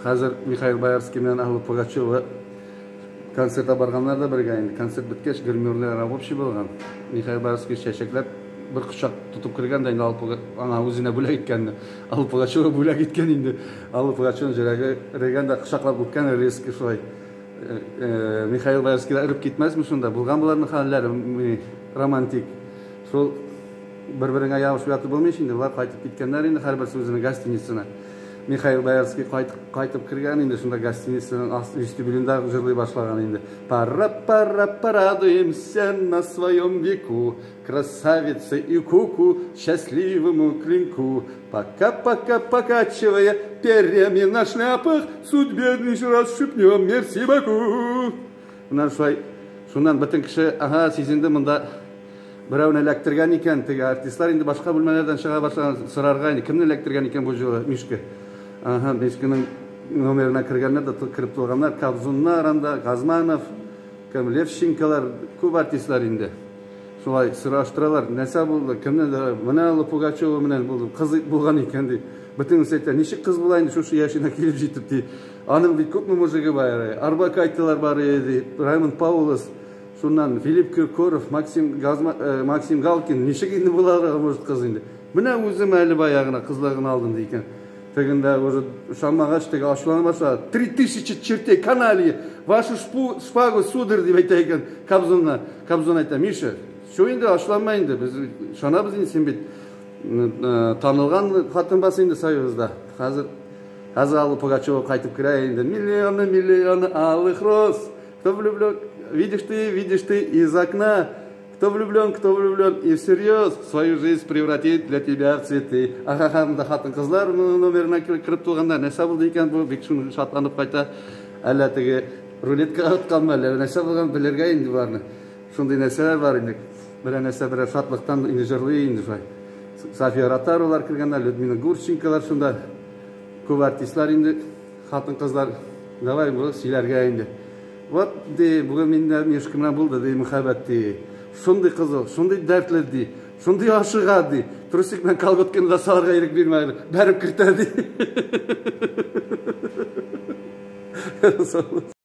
Хәзер Михаил Боярский белән Алла Пугачева концертка барганнар да бергә инде. Концерт беткәч, гримерныйлар общий булган. Михаил Боярский чәчәкләп бер кочак тотып кергән дә инде Алла аңа үзенә бүләк иткәнне. Алла Пугачева бүләк иткән инде. Алла Пугачеваның йөрәге эрегән дә кочаклап үпкән резко шулай. Михаил Боярский да эреп китмәсме шунда? Булган боларның хәлләре романтик. Шул бер-береңә ябышып ятып булмый инде. Болар кайтып киткәннәр инде һәрберсе үзенең гостиницасына. Михаил Боярский кайтып кергән инде шунда гостиницаның вестибюлендә җырлый башлаган инде. Пора, пора, порадуемся на своем веку, красавице и куку, счастливому клинку. Пока, пока, покачивая перьями на шляпах, судьбе еще раз шепнем мерси боку. Менә шулай, шуннан бөтен кеше, ага, сизенде монда берәүне эләктергән икән, теге артистлар инде башка бүлмәләрдән чыга башлаган, сорарга инде, кемне эләктергән икән бу җылы, Мишка. Ага, Мишканың номерына кергәннәр дә кереп тулганнар, Кобзоннар анда, Газманов, кем, Левченколар, күп артистлар инде. Шулай сораштыралар, нәрсә булды, кемне дә, менә Алла Пугачева белән булды, кыз булган икән ди. Бөтенесе әйтә, ничек кыз була инде шушы яшенә килеп җитеп ди. Аның бит күпме мужигы бар, Арбакайтылар бар иде, Раймонд Паулос, шуннан Филипп Киркоров, Максим Газма, Максим Галкин, ничек инде буларга может кыз инде. Менә үзем әле бая гына кызлыгын алдым ди икән. Тегендә уже ышанмагач, теге ачулана башлады. 3000 чертей канальи, вашу шпагу, сударь, дип әйтә икән Кобзонга. Кобзон әйтә, Миша, все инде ачуланма инде, без ышанабыз инде, син бит танылган хатын бас инде Союзда. Хәзер хәзер Алла Пугачева кайтып керә инде. Миллионы, миллионы алых роз. Кто влюблен, видишь ты из окна. Кто влюблен и всерьез свою жизнь превратит для тебя в цветы. Ахаха, монда хатын-кызлар номерына кереп тулганнар. Нәрсә булды икән бу? Бик шуны шатланып кайта. Әллә теге рулетка отканмы, әллә нәрсә булган белергә инде барны. Шундый нәрсәләр бар инде. Берәр нәрсә, берәр шатлыктан инде җырлый инде шулай. София Ротарулар кергәннәр, Людмила Гурченколар шунда. Күп артистлар инде, хатын-кызлар. Давай бу сөйләргә инде. Вот ди, бүген миндә Мишка белән булды ди, мөхәббәт ди. Шундый кызыл, шундый дәртле ди, шундый ашыга ди. Трусик белән колготканы да салырга ирек бирмәде. Бәреп кертә ди.